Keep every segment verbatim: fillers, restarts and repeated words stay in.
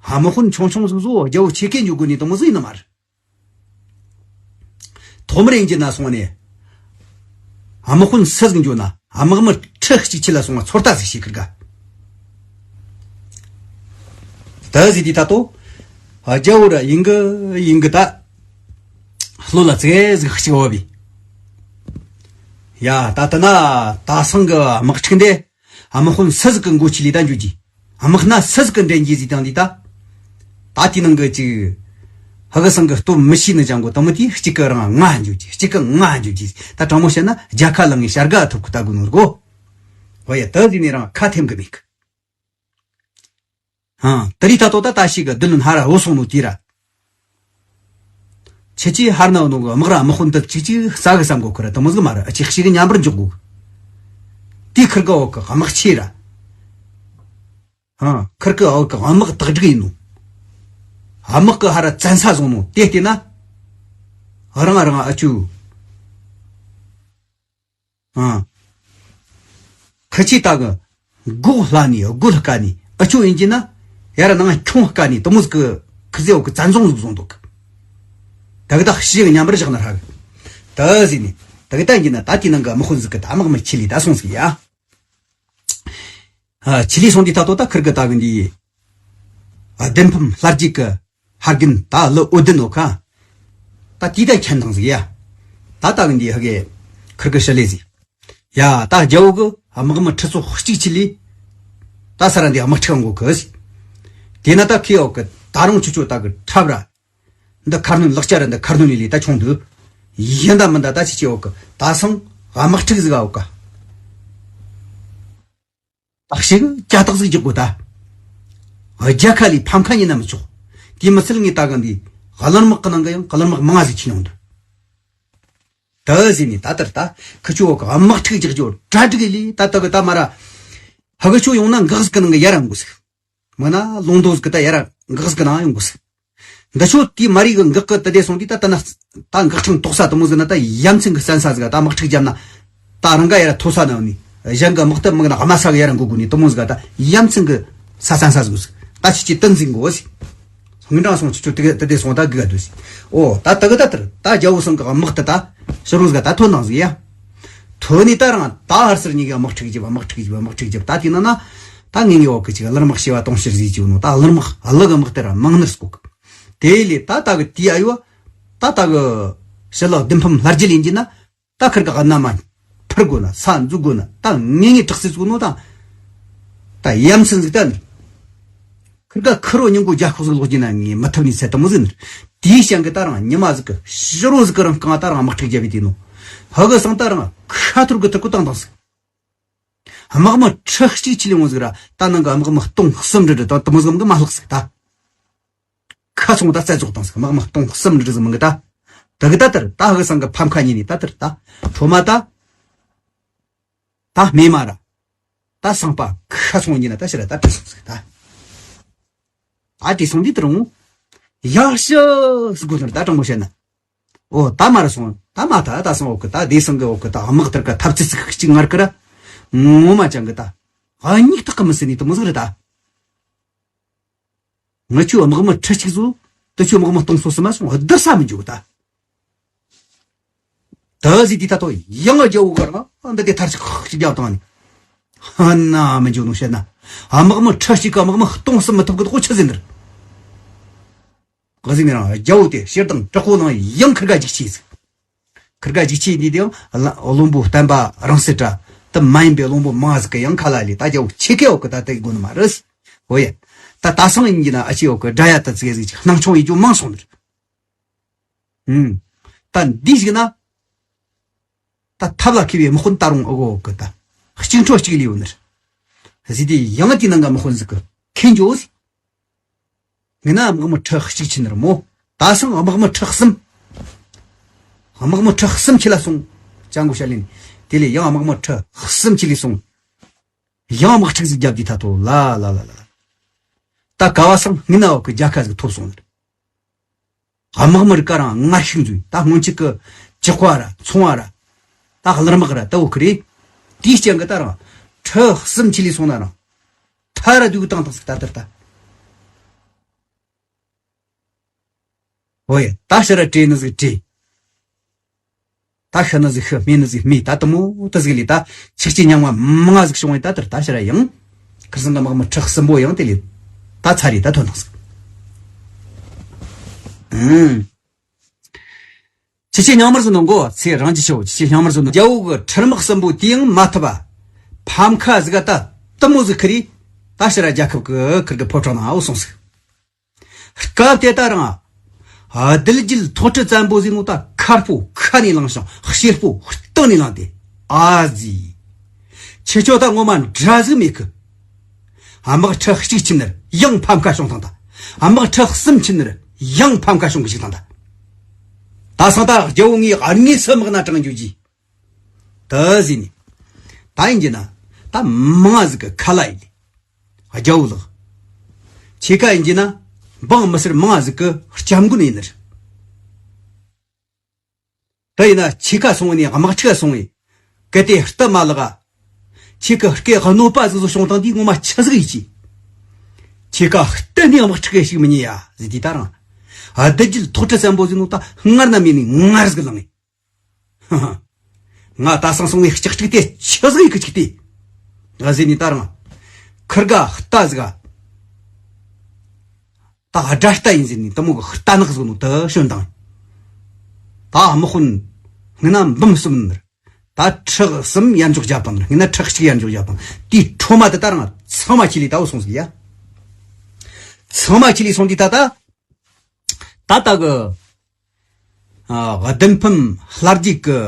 དམག་དཔོན་ཆུང་ཆུང་ཟིག་བཟོ་རྒྱལ་པོ་ཆེ་གེ་འགྱོ་དགོས་ནི་དེ་མོ་ཟིག་ཡིན་ནི་མ་རེད། ཐོག་མར་ཡིན་གྱི་ན་སོང་ནས། དམག་དཔོན་སུ་ཟིག་འགྱོ་ན་དམག་མི་ཁྲི་གཅིག་ཁྲི་ལ་སོང་བ་ཚོད་ལྟ་ཟིག་བྱེད་ཁུར་ག་ད་ཟིག་དེ་ད་ལྟོ། རྒྱལ་པོ་ར་ཡིན་གི་ཡིན་གི་ད། བློ་ལ་ཙེ་ཟིག་གཅིག་བབ་བི། ཡ་ད་ལྟ་ན་ད་སང་གི་དམག་འཁྲུག་འདི། དམག་དཔོན་སུ་ཟིག་གི་མགོ་ཁྲིད་ལས་ད་འགྱོ་རྒྱུ། དམག་སྣ་སུ་ཟིག་གི་འདྲེན་རྒྱུ་ཟིག་དང་འདི་ད། ད་དེའི་ནང་གི་ཅིག་ཧ་གི་སང་གི་སྟོབས་མི་ཤེས་ནི་ཅང་གོ་དང་མི་དེ་གཅིག་གི་རང་ང་འགྱོ་རྒྱུ། གཅིག་གི་ང་འགྱོ་རྒྱུ། ད་དྲང་མོ་བཤད་ན་རྒྱལ་ཁ་ལངས་ངེ་བྱ་དགའ་ཐོབ་གི་ད་དགོས་ནོ་གོ། ཧོ་ཡ་ད་ཟིག་ནས་རང་ཁ་འཐེན་གི་མེད་གི། ཧང་། དེ་རིང་ད་ལྟོ་ད་ད་ཞིག་གི་བདུད་ལ་ཧ་ར་འོ་སོང་ནོ་དེ་ར། ཁྱེད་ཀྱིས་ཧར་ནའོ་ནོ་གི་དམག་ར་དམག་དཔོན་འདི་གཅིག་གཅིག་ས་གི་བསམ་གོ་ཁུ་ར་དེ་མོ་ཟིག་མ་ར་ཨ་ཅིག་ཞིག་གི་མཉམ་པར་འཇོག་གོ། དེ་ཁུར་གི་འོག་གི་དམག་ཆེ་ར། ཧང་། ཁུར་གི་འོག་གི་དམག་དག་སྒྲིག་ཡིན་ནོ། དམག་གི་ཧ་ར་བཙན་ས་བཟུང་ནོ་དེ་བལྟས་ན། རང་རང་ཨ་ཅུ། ཨ། ཁི་ཆི་ད་གི་མགོ་ལྷ་ནི་རྒོལ་དཀའ་ནི་ཨ་ཆོ་ཡིན་གྱི་ན་ཡར་ནང་ཁྱོང་དཀའ་ནི་དེ་མོ་ཟིག་གི་ཁི་ཟེ་འོག་གི་བཙན་བཟུང་ཟིག་བཟུང་འདུག་ད་གི་ད་ཤི་གི་མཉམ་པར་བཞག་ན་ཧ་གི་ད་ཟིག་ནི་ད་གི་ད་ཡིན་གྱི་ན་ད་དེའི་ནང་གི་དམག་དཔོན་ཟིག་གི་ད་དམག་མི་ཆི་ལི་ད་སོང་ཟིག་ཡ། ཨ། ཆི་ལི་སོང་དུས་ད་ལྟོ་ད་ཁིར་གི་ད་གི་འདི། ཨ། བདུན་ཕམ་ལྷ་རྒྱུད་གི་ཕ་རྒན་ད་ལི་ཨོ་བདུན་ནོ་ཁ། ད་དེ་ད་ཁྱེན་དང་ཟིག་ཡ། ད་ད་གི་འདི་ཧ་གི་ཁིར་གི་ཤི་ལི་ཟིག་ཡ། ད་རྒྱལ་པོ་གི་དམག་མི་ཁྲི་ཚོ་གཅིག་ཆི་ལི། ད་ས་ར་འདི་དམག་ཁྲི་འགོ་གི་ཟིག་དེ་ན་ད་ཁི་འོག་གི་ད་རུང་ཆུ་ཆུ་ད་གི་ཁྲབ་ར། འདི་ཁར་ནུན་ལག་ཆ་ར་འདི་ཁར་ནུན་ལི་ལི་ད་ཆུང་དུ། ཡིན་ད་མིན་ད་ད་ཆི་ཆི་འོག་གི་ད་སང་དམག་ཁྲི་ཟིག་འོག་གི་ད་ཞིག་ཀྱ་སྟག་ཟིག་རྒྱག་དགོས་ད། རྒྱལ་ཁ་ལས་ཕམ་ཁ་ཉིན་ན་མི་ཆོག་དེ་མི་ཚད་ངས་ད་ག་འདི་གླུ་དམག་གི་ནང་གི་ཡང་གླུ་དམག་མང་ང་ཟིག་ཁྱེར་ཡོང་འདུག་ད་ཟིན་ནས་ད་ལྟར་ད་ཁི་ཆོ་གི་དམག་འཁྲུག་རྒྱག་རྒྱུ་གྲ་སྒྲིག་ལས་ད་ལྟ་གི་ད་མ་ར། ཧ་གི་ཆོ་ཡོང་ན་འགག་ཟིག་གི་ནང་གི་ཡར་འགོ་ཟིག་མིན་ན་ལུང་མདོ་ཟིག་གི་ད་ཡར་འགག་ཟིག་གི་ནང་ཡོང་དགོས་ཟིག་འདི་ཆོ་དེའི་མ་རིག་གི་འགག་གི་དུ་དེ་སོང་དུས་ད་ལྟ་ན་ད་འགག་འཕྲང་དོག་ས་དུ་མོ་ཟིག་ན་ད་ཡ་མཚན་གི་བཙན་ས་ཟིག་ད་དམག་འཁྲུག་བརྒྱབ་ན་ད་རང་ག་ཡར་མཐོ་ས་ན་ནི་གཞན་གི་དམག་དུ་མིག་ན་དམའ་ས་གི་ཡར་འགོ་དགོས་ནི་དུ་མོ་ཟིག་ད་ཡ་མཚན་གི་ས་བཙན་ས་ཟིག་ཟིག་ད་ཆི་ཆི་ཏན་ཟིག་གོ་ཟིག་ངན་གྲངས་སོང་ཆུ་ཆུ་དེ་གི་དེ་དེ་སོང་ད་གི་ག་དུ་ཟིག་འོ་ད་དུ་གི་ད་དར་ད་རྒྱལ་པོ་སང་གི་དམག་དུ་ད་ཕྱི་རོལ་ཟིག་ད་ཐོན་དང་ཟིག་ཡ། ཐོན་ནི་ད་རང་ད་ཧར་སར་གཉིས་གི་དམག་འཁྲུག་བརྒྱབ་དམག་འཁྲུག་བརྒྱབ་དམག་འཁྲུག་བརྒྱབ་ད་དེ་ན་ན་ད་ངེད་གཉིས་འོག་གི་ཅིག་གླུ་དམག་བྱེ་བ་དུང་ཕྱུར་ཟིག་ཅིག་ནོ་ད་གླུ་དམག་གླུ་གི་དམག་དེ་ར་མང་ནར་སྐོག་དེ་ལས་ད་ད་གི་དེ་ཨ་ཡོ། ད་ད་གི་ཞི་ལག་བདུན་ཕམ་ལྷ་རྒྱལ་ཡིན་གྱི་ན། ད་ཁིར་ག་ག་ན་མ་འཕུར་དགོས་ན་ས་འཛུགས་དགོས་ན་ད་ངེས་ངེས་དྲག་སི་བཙུགས་ནོ་ད། ད་ཡ་མཚན་ཟིག་ད་ནི། ཁིར་ག་ཁིར་རོ་ཉིན་གོ་རྒྱ་ཁོག་ཟིག་ལོག་གྱི་ན་ངེས་མི་ཐུབ་ནི་ཚད་དུ་མོ་ཟིག་ནི། དེའི་ཞང་གི་ད་རང་ཉི་མ་ཟིག་གི་ཕྱི་རོ་ཟིག་གི་རང་རྐང་ད་རང་དམག་འཁྲུག་རྒྱབ་བི་དེ་ནོ། ཧ་གི་སང་ད་རང་ཁ་ཐུར་གི་ཐུར་གི་བཏང་བཏང་ཟིག་དམག་མི་ཁྲི་གཅིག་ཆི་ལི་འོང་ཟིག་ར་ད་ནང་གི་དམག་མི་སྟོང་གསུམ་རེ་རེ་དང་དུ་མོ་ཟིག་གི་མ་ལྷག་ཟིག་ད། ཁ་ཚོང་ད་རྩད་རྫོགས་དང་ཟིག་དམག་མི་སྟོང་གསུམ་རེ་རེ་ཟིག་མི་གི་ད། དུ་གི་ད་དར་ད་ཧ་གི་སང་གི་ཕམ་ཁ་ཉིན་ནི་ད་དར་ད། ཁྲོ་མ་ད། ད་སྨེ་མ་ར། ད་སང་པ་ཁ་ཚོང་ཉིན་ན་ད་ཕྱི་ར་ད་བྲེལ་སོང་ཟིག་ད། ཨ་དེ་སོང་དུས་དེ་རུང་། ཡག་ཤི་ཟིག་དགོས་ནི་རེད་ད་དྲང་མོ་བཤད་ན། ཨོ་ད་མ་ར་སོང་ད་མ་ད་ད་སོང་འོག་གི་ད་དེ་སང་གི་འོག་གི་ད་དམག་དར་ག་ཐབ་ཙི་ཙི་གཅིག་ངར་གི་ར། ངོ་མ་ཅང་གི་ད། ཨ་སྙིགས་ཐག་གི་མི་སྲིད་ནི་དུ་མོ་ཟིག་རེད་ད། ང་ཆོའི་དམག་མི་ཁྲི་གཅིག་བཟོ། དུ་ཆོའི་དམག་མི་སྟོང་སོ་སི་མ་སོང་བསྡུར་ས་མི་འཇུག་ད། ད་ཟིག་དེ་ད་ཐོ་ཡང་རྒྱལ་པོ་གར་ང་འདི་དེ་ཐར་ཅིག་ཁོག་ཅིག་རྒྱབ་བཏང་ནི། ཧ་ན་མི་འཇུག་ནོ་བཤད་ན། དམག་མི་ཁྲི་གཅིག་གི་དམག་མི་སྟོང་སོ་མི་ཐུབ་གི་དོ་ཆི་ཟིན་ནི་རེད། ག་ཟིག་ནི་རང་རྒྱལ་པོ་དེ་ཕྱིར་དང་དྲག་པོ་ནང་ཡང་ཁིར་ག་འཇིགས་ཆེ་ཟིག་ཁིར་ག་འཇིགས་ཆེ་འདི་དེའང་བློན་པོ་བསྟན་པ་རང་སྲིད་དྲ་དུ་མ་ཡིན་པའི་བློན་པོ་མང་ཟིག་གི་ཡང་ཁ་ལ་ལས་ད་རྒྱལ་པོ་ཆེ་གེ་འོག་གི་ད་དེ་དགོས་ནི་མ་རེད། ཨོ་ཡ། ད་ད་སང་ཡིན་གྱི་ན་ཨ་ཅེ་འོག་གི་དགྲ་ཡ་ད་ཙི་གེ་ཟིག་ཅིག་སྣང་ཆུང་ཡིན་རྒྱུ་མང་སོང་ནི་རེད། ཨུམ། ད་འདི་ཞིག་ན། ད་ཐབས་ལ་མཁས་པའི་དམག་དཔོན་ད་རུང་ཨོ་གོ་གི་ད། གཅིག་འཕྲོ་གཅིག་ལས་ཡོད་ནི་རེད། ཟིག་དེ་ཡང་དེའི་ནང་གི་དམག་དཔོན་ཟིག་གི་ཁེན་ཇོ་ཟིག་ངས་ན་དམག་མི་ཁྲི་གཅིག་ཕྱིན་ནི་རེད་མོ། ད་སང་དམག་མི་ཁྲི་གསུམ། དམག་མི་ཁྲི་གསུམ་ཁྱེར་ལ་སོང་། ཅང་གོ་ཤ་ལེན། དེ་ལས་ཡང་དམག་མི་ཁྲི་གསུམ་ཁྱེར་ལས་སོང་། ཡང་དམག་འཁྲུག་ཟིག་བརྒྱབ་དུས་ད་ཐོ་ལ་ལ་ལ་ལ། ད་ག་བ་སང་སྔོན་ན་འོག་གི་རྒྱལ་ཁ་ཟིག་ཐོབ་སོང་ནི་རེད། དམག་མི་རིགས་ཀ་རང་ངར་ཤུགས་འཛུལ་ད་སྔོན་ཆད་གི་ཇག་པ་ར་ཚོང་བ་ར། ད་གླུ་དམག་ར་ད་འོ་ཁི་རེད། དེའི་རྐྱེན་གི་ད་རང་ཁྲི་གསུམ་ཁྱེར་ལས་སོང་ན་རང་ཐ་ར་དུག་གི་བཏང་བཏང་ཟིག་ད་དར་ད། ཨོ་ཡ། ད་ཕྱིར་ར་བྲེས་ནི་ཟིག་བྲེས། ད་ཤི་ནི་ཟིག་ཤི། རྨས་ནི་ཟིག་རྨས། ད་དུ་མོ་དུ་ཟིག་ལས་ད་ཆག་སྐྱེ་རྙིང་བ་མང་ང་ཟིག་བྱུང་བས། ད་དེར་ད་ཕྱིར་ར་ཡང་ཁིར་སང་གི་དམག་མི་ཁྲི་གསུམ་པོ་ཡང་དེ་ལས་ད་ཚར་རེ་ད་ཐོན་དང་ཟིག་ཨང་། ཆི་ཆི་སྙིང་མར་སོ་ནོ་མགོ་ཚེ་རང་ཅི་ཤོ། ཆི་ཆི་སྙིང་མར་སོ་ནོ། རྒྱལ་བོ་གི་ཁྲིར་དམག་གསུམ་པོ་དེ་ཡང་མ་ཐུབ་པ། ཕམ་ཁ་ཟིག་ག་ད་དུ་མོ་ཟིག་ཁི་རི། ད་ཕྱིར་ར་རྒྱལ་ཁབ་གི་ཁིར་གི་ཕོ་བྲང་ནང་འོ་སོང་ཟིག་སྐབས་དེ་ད་རང་བདུད་རྒྱུད་ཐོག་ཁྲི་བཙན་པོ་ཟིག་ནོ་ད་མཁར་པོ་ཁ་ནས་ལངས་ཤིང་། གཤེར་པོ་སྟེང་ནས་ལངས་ཏེ། ཨ་ཟི། ཁྱེད་ཆོ་ད་ངོ་མ་འདྲ་ཟིག་མེད་གི། དམག་ཁྲི་གཅིག་ཁྱིམ་ནར་ཡང་ཕམ་ཁ་བྱུང་དང་ད། དམག་ཁྲི་གསུམ་ཁྱིམ་ནར་ཡང་ཕམ་ཁ་བྱུང་གི་ཞིག་དང་ད། ད་སང་ད་རྒྱལ་བོ་ངའི་དངོས་སུ་དམག་སྣ་དྲངས་འཇུག་གྱིས། ད་ཟིན་ནི། ད་ཡིན་གྱི་ན་ད་མང་ཟིག་གི་ཁ་ལ་ཡིན། རྒྱལ་བོ་ལགས། ཁྱེད་ཀ་ཡིན་གྱི་ན་འབངས་མི་སེར་མང་ཟིག་གི་སྐྱབས་མགོན་ཡིན་ནི་རེད། ད་ཡིན་ན་ཁྱེད་ཀ་སོང་ནས་དམག་ཁྲིད་སོང་བས། གལ་ཏེ་སྟབས་མ་ལེགས། ཁྱེད་ཀྱི་སྐད་གནོད་པ་ཟིག་བཟོ་བྱུང་དང་དེའི་ངོ་མ་ཆི་ཟིག་ཡིན་གྱི། ཁྱེད་ཀ་གཏན་ནས་དམག་ཁྲིད་ཞིག་མི་ཉན་ཡ་ཟིག་དེ་ད་རང་། བདུད་རྒྱུད་ཐོག་ཁྲི་བཙན་པོ་ཟིག་ནོ་ད་སྔར་ན་མེད་ནས་ངར་ཟིག་ལངས། ང་ད་སང་སོང་བའི་ལྕགས་ཀྲིག་དེ་ཆི་ཟིག་ཡིན་གི་ཅིག་དེ། ང་ཟེར་ནས་ད་རང་། ཁིར་ག་རྟ་ཟིག་ག་ད་དགྲ་རྟ་ཡིན་ཟེར་ནས་དུ་མོ་གི་རྟ་ནག་ཟིག་ནོ་དུ་ཞོན་དང་། ད་དམག་དཔོན་སྔོན་ན་འབུམ་གསུམ་ནར། ད་ཁྲི་གསུམ་ཡར་འཇོག་བརྒྱབ་དང་ནར། སྔོན་ན་ཁྲི་གཅིག་ཡར་འཇོག་བརྒྱབ་དང་། དེའི་འཕྲོ་མ་དེ་ད་རང་ཚང་མ་ཁྱེར་ལས་ད་འོ་སོང་ཟིག་ཡ། ཚང་མ་ཁྱེར་ལས་སོང་དུས་ད་ད། ད་ལྟ་གི་ཨ། བདུད་འཕམ་ལྷ་རྒྱལ་གི་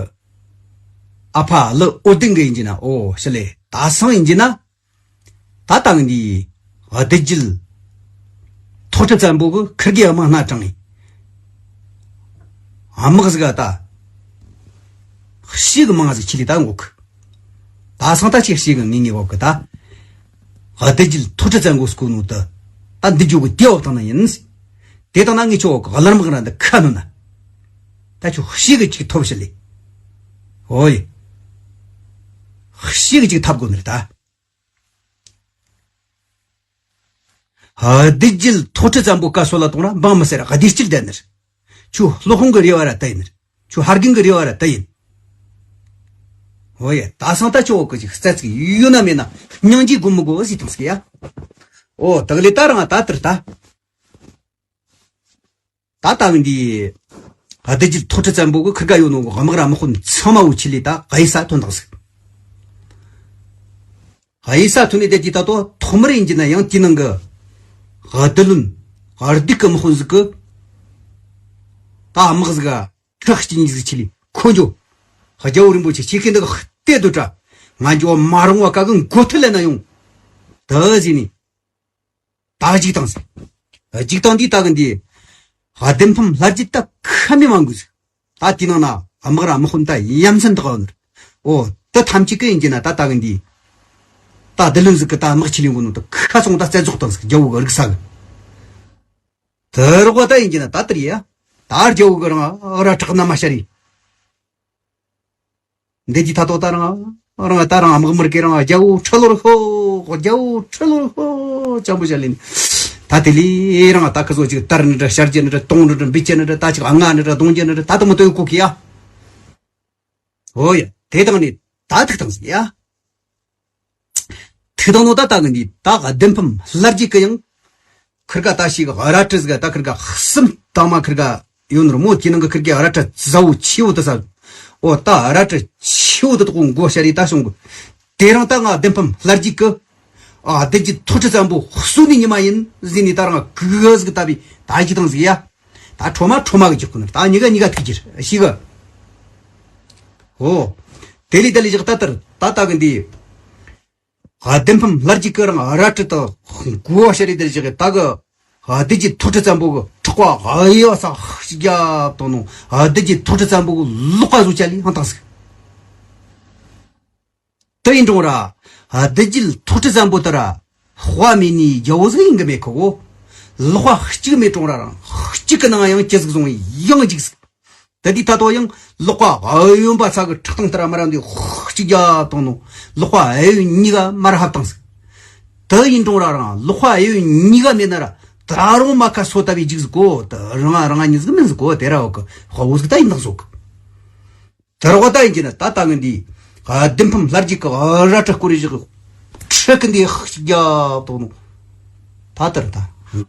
ཨ་ཕ་ལི་འོ་ལྡན་གི་ཡིན་གྱི་ན། འོ་ཞི་ལེ། ད་སང་ཡིན་གྱི་ན། ད་ལྟ་འདི་བདུད་རྒྱུད་ཐོག་ཁྲི་བཙན་པོ་གི་ཁིར་གི་དམག་སྣ་དྲངས་ནས་དམག་ཟིག་ག་ད་ཤི་གི་མང་ཟིག་ཁྱེར་ལས་ད་འགོ་གི། ད་སང་ད་ཅིག་ཤི་གི་ངེས་ངེས་འགོ་གི་ད། བདུད་རྒྱུད་ཐོག་ཁྲི་བཙན་པོ་སྐུ་ནོ་ད། ད་འདི་འཇུག་གི་དེ་འོག་དང་ན་ཡིན། དེ་དང་ན་ངེད་ཆོ་ག་ལར་དམག་ར་འདི་ཁ་ནོ་ན། ད་ཆོ་ཤི་གི་ཅིག་ཐོབ་ཤི་ལེ། ཨོ་ཡེ། ཤི་གི་ཅིག་ཐབ་དགོ་ནི་རེད་ད། བདུད་རྒྱུད་ཐོག་ཁྲི་བཙན་པོ་བཀའ་སྲོལ་ལ་གཏོང་ར་འབངས་མི་སེར་བདེ་སྐྱིད་ལྡན་ནི་རེད། ཆུ་ལྷོ་ཁོང་གི་རེ་བ་ར་ད་ཡིན་ནི་རེད། ཆུ་ཧར་གིང་གི་རེ་བ་ར་ད་ཡིན། ཨོ་ཡེ། ད་སང་ད་ཆོ་གི་ཅིག་རྩ་ཚིག་ཡོད་ན་མེད་ན་སྙིང་རྗེ་དགོས་མི་དགོས་ཟིག་དང་ཟིག་ཡ། ཨོ་དག་ལེ། ད་རང་ད་དིར་ད། ད་ལྟ་བུ་འདི། བདུད་རྒྱུད་ཐོག་ཁྲི་བཙན་པོ་གི་ཁིར་ག་ཡོད་ནོ་གི་དམག་ར་དམག་དཔོན་ཚང་མ་འུ་ཆི་ལི་ད་གཡུལ་ས་ཐོན་དང་ཟིག་གཡུལ་ས་ཐོན་ནས་བསྡད་ཀྱི་ད་ལྟོ་ཐོག་མར་ཡིན་གྱི་ན་ཡང་དེའི་ནང་གི་བདུད་བློན་བདུད་ཀྱི་དམག་དཔོན་ཟིག་གི་ད་དམག་ཟིག་ག་ཁྲག་སྐྱིན་ཟིག་ཆི་ལི་ཁོ་འཇོ། རྒྱལ་བོ་རིན་པོ་ཆེ་ཁྱེད་ཀྱི་འདི་གི་ལྟད་དུ་དྲ་ང་འཇོ་མ་རུང་བ་ག་གི་མགོ་ཐུ་ལེན་ན་ཡོང་། ད་ཟིག་ནི། ད་གཅིག་དང་ཟེར། གཅིག་དང་འདི་ད་གི་འདི། བདུད་འཕམ་ལྷ་རྒྱུད་ད་ཁ་མི་མང་དགོས་ཟེར། ད་དེའི་ནང་ན་དམག་ར་དམག་དཔོན་ད་ཡ་མཚན་དག་ཡོད་ནི། ཨོ་ད་ཐམས་ཅད་ཀི་ཡིན་གྱི་ན་ད་ད་གི་འདི། ད་བདུད་བློན་ཟིག་གི་ད་དམག་ཆི་ལིང་གོ་ནོ་ད་ཁ་ཚོང་ད་རྩད་རྫོགས་དང་ཟེར། རྒྱལ་བོ་གི་རིག་ས་གི། ད་རོགས་ད་ཡིན་གྱི་ན་ད་དེར་ཡ། ད་རྒྱལ་བོ་གི་རང་ར་ཁྲག་ན་མ་ཤར་ཡིན། འདི་ཅི་ད་ལྟོ་ད་རང་རང་ད་རང་དམག་མི་གི་རང་རྒྱལ་བོ་ཁྲི་ལོར་ཤོག་རྒྱལ་བོ་ཁྲི་ལོར་ཤོག་ཅང་པོ་བྱ་ལེན། ད་དེ་ལས་རང་ད་ཁི་ཚོ་ཅིག་དར་ནི་འདྲ་ཤར་རྒྱུ་ནི་འདྲ་གཏོང་ནི་འདྲ་འབུད་རྒྱུ་ནི་འདྲ་ད་ཅིག་ལྔ་ནི་འདྲ་གཏོང་རྒྱུ་ནི་འདྲ་ད་དུ་མི་ལྟོས་གོ་གི་ཡ། ཨོ་ཡ་དེ་དང་ནི་ད་ཐུག་དང་ཟིག་ཡ། ཐུག་དང་ནོ་ད་ད་གི་འདི་ད་བདུད་འཕམ་ལྷ་རྒྱུད་གི་ཡང་། ཁིར་ག་ད་ཞིག་རལ་གྲི་ཟིག་ད་ཁིར་ག་གསུམ་དང་མ་ཁིར་ག་ཡོད་ནོར་མོ་དེའི་ནང་གི་ཁིར་གི་རལ་གྲི་ཟ་བོ་ཆེ་བོ་དུ་ཟ། ཨོ་ད་རལ་གྲི་ཆེ་བོ་དུ་དག་མགོ་ཤ་རི་ད་བྱུང་གི། དེ་རིང་ད་ང་བདུད་འཕམ་ལྷ་རྒྱུད་གི། ཨ་བདུད་རྒྱུད་ཐོག་ཁྲི་བཙན་པོ་གསོད་ནི་ཉི་མ་ཡིན་ཟིན་ནི་ད་རང་གི་གི་ཟིག་ད་བི་ད་ཞིག་དང་ཟིག་ཡ། ད་ཁྲོ་མ་ཁྲོ་མ་གི་རྒྱུག་ཁུ་ནི་ད་གཉིས་ཀ་གཉིས་ཀ་ཐུག་རྒྱུ་ཞིག་གི། ཨོ། དེ་ལས་དེ་ལས་ཞིག་ད་ལྟར་ད་ད་གི་འདི། བདུད་འཕམ་ལྷ་རྒྱུད་ཀྱི་རང་རལ་གྲི་དང་མགོ་བ་ཤ་རི་དེར་བཞག་གི་ད་གི་བདུད་ཀྱི་ཐོག་ཁྲི་བཙན་པོ་གི་ཕྲག་པ་གཡས་པ་ས་ཤིག་རྒྱབ་དང་ནོ། བདུད་ཀྱི་ཐོག་ཁྲི་བཙན་པོ་གི་ལོག་པ་བཟོ་ཅ་ལི་ཧང་དང་ཟིག་དེ་ཡིན་རུང་ར་བདུད་ཀྱི་ཐོག་ཁྲི་བཙན་པོ་དེ་ར་དཔའ་མེད་ནི་རྒྱལ་བོ་ཟིག་ཡིན་གི་མེད་ཁོ་གོ། ལོག་པ་གཅིག་མེད་རུང་ར་རང་གཅིག་གི་ནང་ཡང་ཅི་ཟིག་བཟུང་ཡང་འཇིག་ཟིག་ད་འདི་ད་དོ་ཡང་ལོག་པ་གཡོན་པ་ཚ་གི་ཁྲག་ཐང་ལྟར་མ་ར་འདི་ཧོ་གཅིག་རྒྱབ་བཏང་ནོ། ལོག་པ་གཡོན་གཉིས་ཀ་མར་ཧབ་བཏང་ཟིག་དེ་ཡིན་རུང་ར་རང་ལོག་པ་གཡོན་གཉིས་ཀ་མེད་ན་ར་ ད་རུང་མ་ཁ་སོ་ལྟ་བུའི་རྒྱུགས་ཟིག་གོ། ད་རང་ང་རང་ང་ཉིད་ཟིག་མིན་ཟིག་གོ། དེ་ར་བ་གི་དཔའ་བོ་ཟིག་ད་ཡིན་ནག་ཟོ་གི། དེ་ར་བ་ད་ཡིན་གྱི་ན་ད་ད་ངི་འདི་བདུན་ཕམ་ལྷ་རྒྱུད་གི་ར་ཁྲ་སྐོར་རེ་བཞག་གི་ཁྲི་གི་འདི་ཧ་ཅིག་རྒྱབ་དོ་ནོ། ད་ལྟར་ད་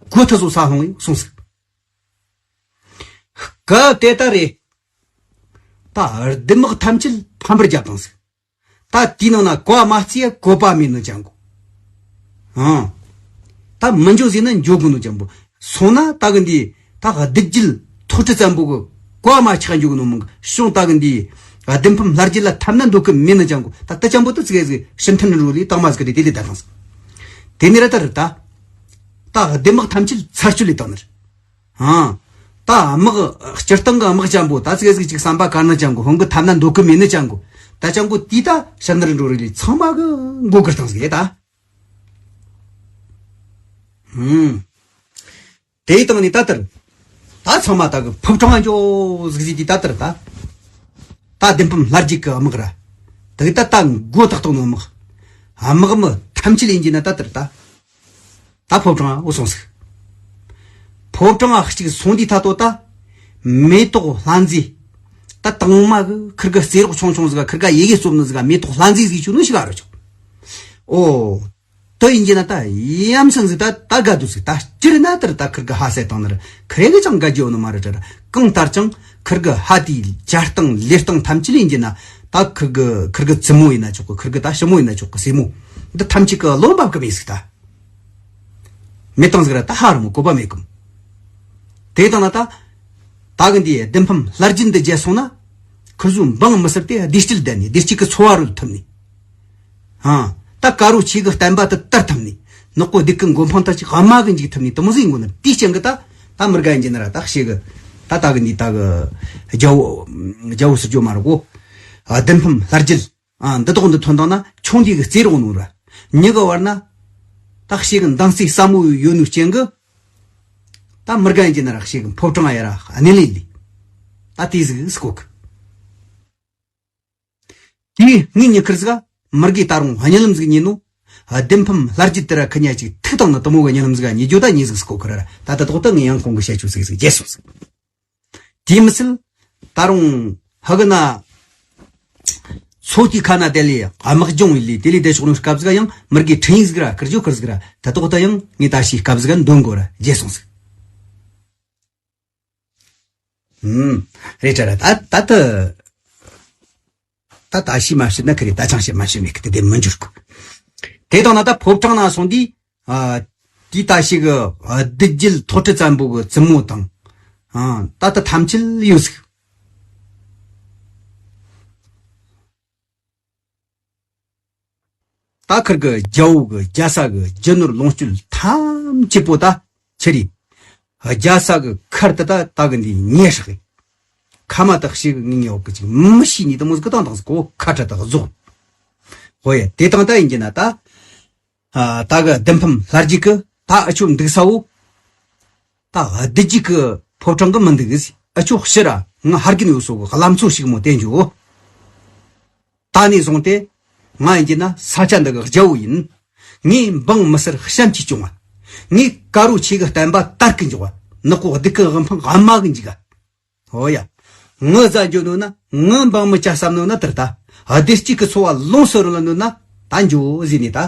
གོ་ཐ་སོ་ས་ལྷུང་ཡིན་སོང་ཟིག། སྐབས་དེ་ལྟར་རེད། ད་བདུད་དམག་ཐམས་ཅད་ཕམ་པར་བརྒྱབ་བཏང་ཟིག། ད་དེའི་ནང་ན་གོ་བ་མ་བརྩིས་ཡ་གོ་བ་མེད་ནོ་ཅང་གོ། ཨང་། ད་མི་འཇོ་ཟིག་ན་འཇོ་གོ་ནོ་ཅང་པོ། སོང་ན་ད་གི་འདི་ད་བདུད་རྒྱུད་ཐོག་ཁྲི་བཙན་པོ་གི་གོ་བ་མ་ཆགས་འཇོ་གོ་ནོ་མང་གི། བྱུང་ད་གི་འདི་བདུན་ཕམ་ལྷ་རྒྱུད་ལ་ཐབས་ན་འདོད་གི་མེད་ནོ་ཅང་གོ། ད་ད་ཅང་པོ་ད་ཙི་གེ་ཟིག་ཕྱིར་འཐེན་རུ་ལི་དྭངས་མ་ཟིག་གི་དེ་དེ་ལས་ད་བཏང་ཟིག། དེ་ནས་ར་ད་ར་ད་ད་བདུད་དམག་ཐམས་ཅད་ཚར་གཅོད་ལས་བཏང་ནི་རེད། ཨང་། ད་དམག་སྤྱིར་བཏང་གི་དམག་ཅན་པོ་ད་ཙིག་ཟིག་ཅིག་བསམ་པ་དཀར་ནི་ཅན་གོ། ཧོང་གི་ཐབས་ན་འདོད་གི་མེད་ནི་ཅན་གོ། ད་ཅན་གོ་དེ་ད་ཕྱིར་ནར་འགྲོ་རིགས་ལས་ཚང་མ་གི་མགོ་གི་སྟངས་ཟིག་ད། ཨུམ། དེའི་སྟེང་ནས་ད་ལྟར་ད་ཚང་མ་ད་གི་ཕོ་བྲང་འཇོ་ཟིག་ཟིག་དེ་ད་ལྟར་ད་ད་བདུན་ཕམ་ལྷ་རྒྱུད་གི་དམག་ར་དེ་གི་ད་ད་མགོ་ཏག་ཏག་ནོ་དམག་དམག་མི་ཐམས་ཅད་ཡིན་གྱི་ན་ད་ལྟར་ད། ད་ཕོ་བྲང་འུ་སོང་ཟིག། ཕོ་བྲང་ཨ་གཅིག་སོང་དུས་ཐ་ཏོ་ད། མེ་ཏོག་ལྷ་མཛེས། ད་དང་མ་གི་ཁིར་གི་རྩེ་རོགས་ཆུང་ཆུང་ཟིག་ག་ཁིར་ག་ཡེ་གེ་རྩོམ་ནི་ཟིག་ག་མེ་ཏོག་ལྷ་མཛེས་ཟིག་ཆུ་ནི་ཞིག་ཨ་རོ་ཆོག། ཨོ། ད་ཡིན་གྱི་ན་ད་ཡམ་སང་ཟིག་ད་ད་དགའ་འདུག་ཟིག། ད་སྤྱིར་ན་ལྟར་ད་ཁིར་གི་ཧ་སེ་བཏང་ནི་ར་ཁིར་གི་ཅང་དགའ་རྒྱུ་ནི་མ་རེད་ར། གང་ལྟར་ཀྱང་ཁིར་གི་ཧ་དེའི་བྱ་སྟངས་ལས་སྟངས་ཐམས་ཅད་ཡིན་གྱི་ན་ད་ཁིར་གི་ཁིར་གི་བཙུན་མོ་ཡིན་ན་ཆོག་གི། ཁིར་གི་ད་ཞི་མོ་ཡིན་ན་ཆོག་གི། སྲས་མོ་འདི་ཐམས་ཅད་གི་བློ་འབབ་གི་མེད་ཟིག་ད། མེད་དང་ཟིག་ར་ད་ཧ་རུ་མོ་གོ་བ་མེད་གམ། དེ་དང་ན་ད། ད་གི་འདི་བདུན་ཕམ་ལྷ་རྒྱུད་འདི་རྒྱལ་སོང་ན། ཁུ་ཟུ་འབངས་མི་སེར་དེ་བདེ་སྐྱིད་ལྡན་ནས་བདེ་སྐྱིད་ཀྱི་འཚོ་བ་རོལ་ཐུབ་ནས། ཧང་། ད་དཀར་རོ་ཆེ་གི་བསྟན་པ་དེ་དར་ཐུབ་ནས། ནག་པོ་སྡིག་གི་མགོ་འཕང་ད་ཅིག་དམའ་གི་འཇུག་ཐུབ་ནས་དེ་མོ་ཟིག་ཡིན་དགོས་ན་དེའི་རྐྱེན་གི་ད། ད་མི་དགའ་ཡིན་གྱི་ན་ར་ད་ཤེས་གི། ད་ད་གི་འདི་ད་གི་རྒྱལ་བོ། རྒྱལ་བོ་ཟེར་རྒྱུ་མ་རེད་གོ། བདུན་ཕམ་ལྷ་རྒྱུད། ཨ། འདི་དག་འདི་ཐོན་དང་ན་ཆུང་དུས་ཀྱི་རྩེ་རོགས་ནོ་ར། མྱི་གི་བར་ན། ད་ཤེས་གི་མདངས་རྩེ་ཟབ་མོ་ཡོད་ནོ་རྐྱེན་གི། ད་མི་དགའ་ཡིན་གྱི་ན་ར་ཤེས་གི་ཕོ་བྲང་ཡ་ར་གནས་ལེན་ལས། ད་དེ་ཟིག་སྐོ་གི། དེའི་ངའི་ཉི་ཁིར་ཟིག་ག་མི་དགའི་ད་རུང་གཉིད་ལམ་ཟིག་རྨིས་ནོ། བདུན་ཕམ་ལྷ་རྒྱུད་དེ་ར་ཁི་ཉ་ཅིག་ཐུག་དང་ནི་དུ་མོ་གི་གཉིད་ལམ་ཟིག་ག་རྨིས་རྒྱུ་ད་ཉི་ཟིག་སྐོ་གི་ར་ར། ད་ད་དོག་ད་ངའི་ཡང་ཁོང་གི་བཤད་ཆུ་ཟིག་ཟིག་རྒྱལ་སོང་ཟིག། དེ་མི་སྲིད། ད་རུང་ཧ་གི་ན། མཚོ་དེའི་ཁ་ན་དེ་ལས་དམག་སྦྱོང་བའི་ལས་དེ་ལས་དེ་ཕྱོགས་ནས་སྐབས་ཟིག་ཡང་མི་དགའི་འཕྲིན་ཡིག་ཟིག་ར་ཁིར་ཇོ་ཁིར་ཟིག་ར་ད་དོག་ད་ཡང་ངས་ད་ཤི་སྐབས་ཟིག་འདོན་དགོས་ར་རྒྱལ་སོང་ཟིག། ཨུམ། རེད་དྲ་ར་ད་ད་ད། ད་ད་ཤི་མ་ཤི་ན་ཁི་རེ་ད་ཆང་ཤི་མ་ཤི་མེད་གི་དེ་དེ་མི་འཇུར་གི། དེ་དང་ན་ད་ཕོ་བྲང་ན་སོང་དུས། ཨ། དེ་ད་ཞིག་བདུད་རྒྱུད་ཐོག་ཁྲི་བཙན་པོ་གི་བཙུན་མོ་དང་། ཨ། ད་ད་ཐམས་ཅད་ཡོད་ཟིག། ད་ཁིར་གི་རྒྱལ་བོ་གི་རྒྱལ་ས་གི་རྒྱུ་ནོར་ལོངས་སྤྱོད་ཐམས་ཅད་པོ་ད་ཁྱེར་རེ། རྒྱལ་ས་གི་མཁར་དེ་ད་ད་གི་འདི་ཉེ་ཧྲག་གི། ཁ་མ་ད་ཤེས་གི་ངི་ངི་འོག་གི་ཅིག་མི་ཤེས་ནི་དེ་མོ་ཟིག་གི་དང་དང་ཟིག་གོ་ཁ་ཁྲ་ད་གི་རྫོགས། ཧོ་ཡ་དེ་དང་ད་ཡིན་གྱི་ན་ད། ཨ། ད་གི་བདུན་ཕམ་ལྷ་རྒྱུད་གི་ད་ཨ་ཆོ་འདུག་ས་བོ། ད་བདུད་རྒྱུད་གི་ཕོ་བྲང་གི་མི་འདུག་གི་ཟེར། ཨ་ཆོ་ཕྱིར་ར་ང་ཧར་གིན་ཡོད་སོ་གི་ལམ་འཚོ་ཞིག་མོ་བསྟན་རྒྱུ། ད་ནས་བཟུང་སྟེ། ང་ཡིན་གྱི་ན་ས་ཆ་འདི་གི་རྒྱལ་བོ་ཡིན། ངས་འབངས་མི་སེར་བྱམས་ཀྱིས་སྐྱོང་བ། ངས་དཀར་རོ་ཆེ་གི་བསྟན་པ་དར་གི་འཇོག་བ། ནག་པོ་སྡིག་གི་དབང་འཕང་དམའ་གི་འཇུག་ག། ཨོ་ཡ། ངི་རྩ་འཇོག་ནོ་ན་ངི་འབངས་མི་སྐྱ་བསམ་ནོ་ན་དེར་ད། བདེ་སྐྱིད་ཀྱི་འཚོ་བ་ལོངས་སུ་རོལ་ནོ་ན་ད་འཇོག་ཟེར་ནས་ད།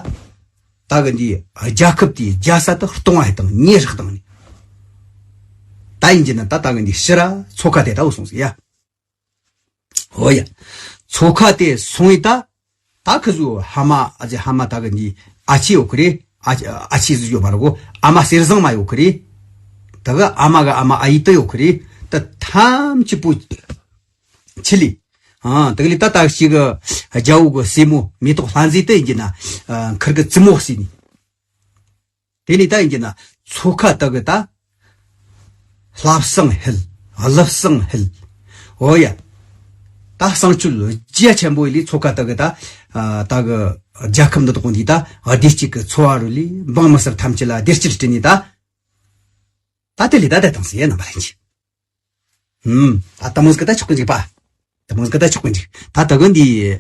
ད་གི་འདི་རྒྱལ་ཁབ་དེའི་རྒྱལ་ས་དེ་སྟོང་བ་ཧེ་དང་ཉེ་ཧྲག་དང་ནི། ད་ཡིན་གྱི་ན་ད་ད་གི་འདི་ཕྱིར་ར་མཚོ་ཁ་དེ་ད་འུ་སོང་ཟིག་ཡ། ཨོ་ཡ། མཚོ་ཁ་དེ་སོང་ཡི་ད། ད་ཁི་ཟུ་ཧ་མ་ཨ་ཅེ་ཧ་མ་ད་གི་འདི་ཨ་ཆེ་ཡོད་གི་རེད། ཨ་ཨ་ཆེ་ཟུ་ཡོད་མ་རེད་གོ། ཨ་མ་གསེར་བཟང་མ་ཡོད་གི་རེད། ད་གི་ཨ་མ་གི་ཨ་མ་ཨ་ཡི་ད་ཡོད་གི་རེད། ད་ཐམས་ཅད་པོ་ཆི་ལི། ཨ་ད་གི་ལི་ད་ད་ཞིག་གི་རྒྱལ་བོ་གི་སྲས་མོ་མེ་ཏོག་ལྷ་མཛེས་དེ་ཡིན་གྱི་ན་ཁིར་གི་བཙུན་མོ་ཟེར་ནི། དེ་ནས་ད་ཡིན་གྱི་ན་མཚོ་ཁ་དག་གི་ད། ལྷ་བསང་ཧིལ། ཀླུ་བསང་ཧིལ། འོ་ཡ། ད་བསང་མཆོད་རྒྱ་ཆེན་པོ་ཡི་ལི་མཚོ་ཁ་དག་གི་ད། ད་གི་རྒྱལ་ཁབ་འདི་དག་འདི་ད་བདེ་སྐྱིད་ཀྱི་འཚོ་བ་རོལ་ལི་འབངས་མི་སེར་ཐམས་ཅད་ལ་བདེ་སྐྱིད་སྤྲད་ནི་ད། ད་དེ་ལི་ད་ད་དང་སི་ཡ་ནང་པ་ལ་ཡིན་གྱི། ཧུམ། ད་ད་མོ་ཟིག་ད་ཆོག་གི་འཇིག་པ། ད་མོ་ཟིག་ད་ཆོག་གི་འཇིག་ད་ད་གི་འདི།